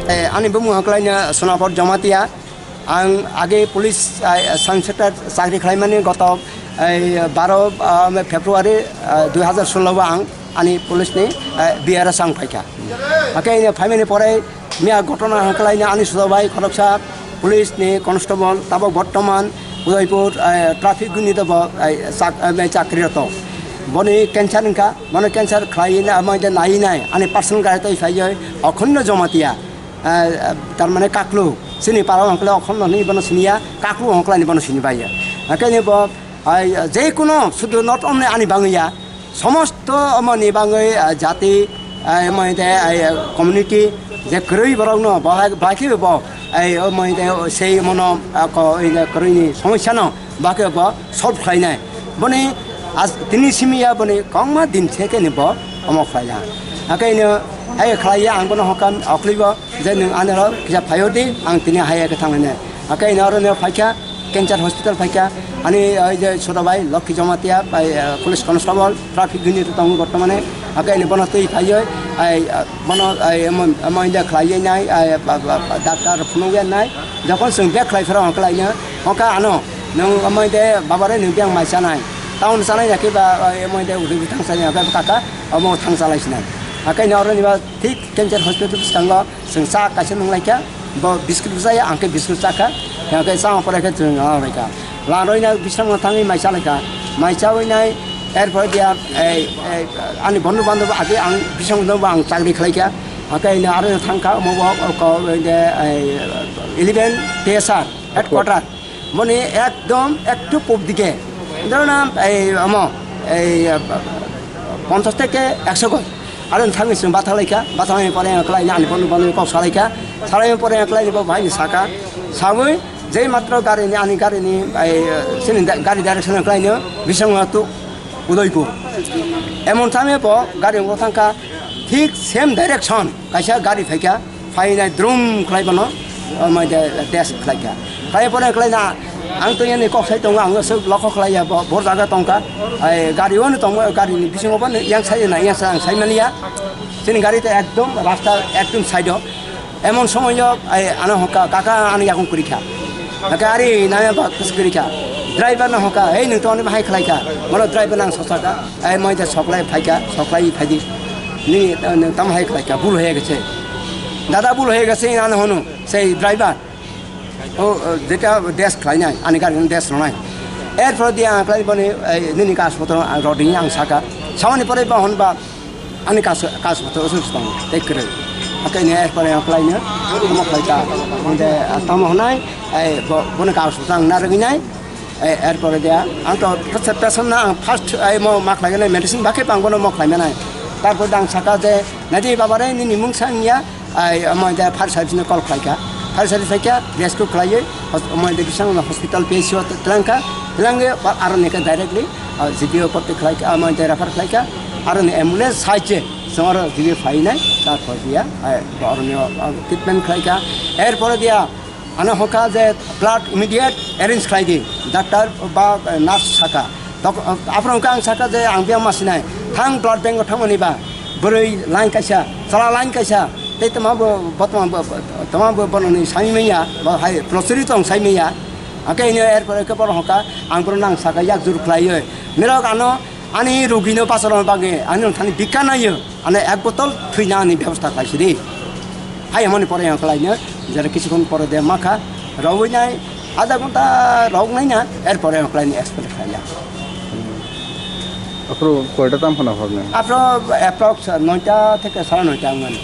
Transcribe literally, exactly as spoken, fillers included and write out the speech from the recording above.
Eh, ani bumung hwnkhlaino Sonapor Jamatia. Ang age police, eh, sub inspector chakri khlaimani goto, eh, baro, ah, February, ah, dui hazar solo o ang ani police ni, eh, B R S ang phaikha. Hake ini phaimani pore miya ghotona hwnkhlaino ani sudo bai khoroksa police ni constable tabok bortoman Udaipur, eh, traffic unit o bo, eh, chak-, eh, chakri rwto. Boni cancer wngkha, bono cancer khlai na, amo je nai nai, ani personal gari tei phaiwi Okhonno Jamatia. Ah, tar mane Kaklu, chini para hwnkhla Okhonno hwnwi bono siniya, Kaklu hwnkhla ni bono sini baiya. Hake ni bo, ai, je kuno sudu not only ani bangwi ya, somosto omo ni bangwi, ah, jati, ah, omo de, ai, community je kwrwi borok no, bo hai, bai khe bo, ai, omo de sei mono, ah, ko, oi, kwrwi ni somosya no, Bakhe bo solve khlainai. Boni as-, tini simi ya boni kongma din se khe ni bo omo khlai ya. Hake ino hai khlai ya ang bono hokha okli bo je nwng ani ro kisa phaio di ang tini hai khe thang nai. Hake ino oro no phaikha cancer hospital phaikha ani oi je Soda bai Lokhi Jamatia bai, eh, police constable traffic unit tongo bortomane. Hake ino bono twi phaioi ai, eh, bono ai emo, emo inda khlai nai ai, eh, ba, ba, ba, doctor phunuk ya nai. Jokhon chwng bag khlai phero hwnkhe laino, hwnkhe ano, nwng omo de baba re nwng biyang mai chanai. Town chanai ya khe ba, omo de udu thang chanai, hwnkhe kaka omo thang chalai sinai. Hwnkhe ino oro niba thik cancer hospital bwskango chwng cha kaisa nung lai kha, bo biscuit bwsa ya, ang khe biscuit cha kha, hwnkhe chama pore khe chwng rw lai kha. Lan rwi na bisong thangwi mai cha lai kha, mai chawi nai, er pore dia, ei, ei, ani bondhu bandhob age ang bisong no bo ang chakri khlai kha, hwnkhe ino aro thang kha, omo bo ko, ei, eleven T S R. Headquarter. Moni ekdom ektu pub dike. Dhoro na ei omo ei, ah, ponchash theke ekso goi. Aro thangwi chwng bathalaikha, bathalaini pore ang khlai ani bondhu bondhu kok salaikha. Salaini pore ang khlai bo bhai ni saka. Sawi je matro gari ni ani gari ni ei chini da-, gari direction khlai no bisong tu Udaipur. Emon thangwi bo gari wngwi thangkha thik same direction kaisa gari phaikha. Phainai drum khlai bono, omo de dash khlai kha. Khlai pore khlai na, ang to yani kok sai tongo, ang se lokho khlai ya, bo-, bor jaga tongkha. Ai gari ono tongo, gari ni bisingo bo yang sai na, yang sai, ang sai mani ya. Chini gari to ekdom rasta ekdom side o. Emon somoy o, ai ano hokha, kaka ano yakung kuri kha. Kaka ari naya ba kus kuri kha. Driver no hokha, "Hey, nwng to ani bahai khlai kha." Bono driver nang sosa kha. Ai moi de soklai phaikha, soklai phaidi. Nini, eh, nwng tamo hai khlaikha, bul hoye gese. Dada bul hoye gese, ano hono, sei driver. O, eh, jeta dash khlainai, ani gari no dash rwnai. Erpor dia ang khlai boni, eh, nini kas photo ang roding ang saka. Samani pore ba hon ba, ani kas, kas photo osu stong, tek kre. Akai ni erpor ang khlai ne, mo khlaika. Onde, ah, tamo honai, eh, bo, boni kas photo ang na rwginai. Eh, erpore dia, ang to pesa-, pesan na ang first, eh, mo ma khlai gana medicine bakhe bang bono mo khlai manai. Tarpor dang saka je, "Nadi baba re, nini mung sang ya?" Ai, mo de fire service no call khlai kha. Fire service kha, rescue khlai, hos-, mo de bisang no hospital P H C o tlang kha. Tlang ge, ba aro ne kha directly, ah, G P o korte khlai kha, mo de refer khlai kha. Aro ne ambulance sai che, song aro G P o phai nai, tarpor dia, ai, aro ne, ah, treatment khlai kha. Erpore dia, Ano hokha je blood immediate arrange khlai di, doctor ba nurse saka. Tok-, aphuru hwnkha ang saka je ang biyang ma sinai, thang blood bank o thangmani ba, bwrwi line kaisa, chwla line kaisa, tei tama bo, bo tama bo, tama bo bono ni sai manya, bo hai prochorito ang sai manya. Hake hino erpore khe bono hokha, ang bono nang saka yak jur khlaiwi. Nirok ano ani rugino bachana bagwi, ani thani bikha naio. Ano ek botol thwina ani bebosta khlai sidi. Hai hwnmani pore ang khlaino, jera kisukhon pore de makha, rowinai, adha ghonta roknaina, erpore ang khlaini expect khlaiya. Aphuru koita tam phano horni? Aphuru approx noita theke sare noita wngmani.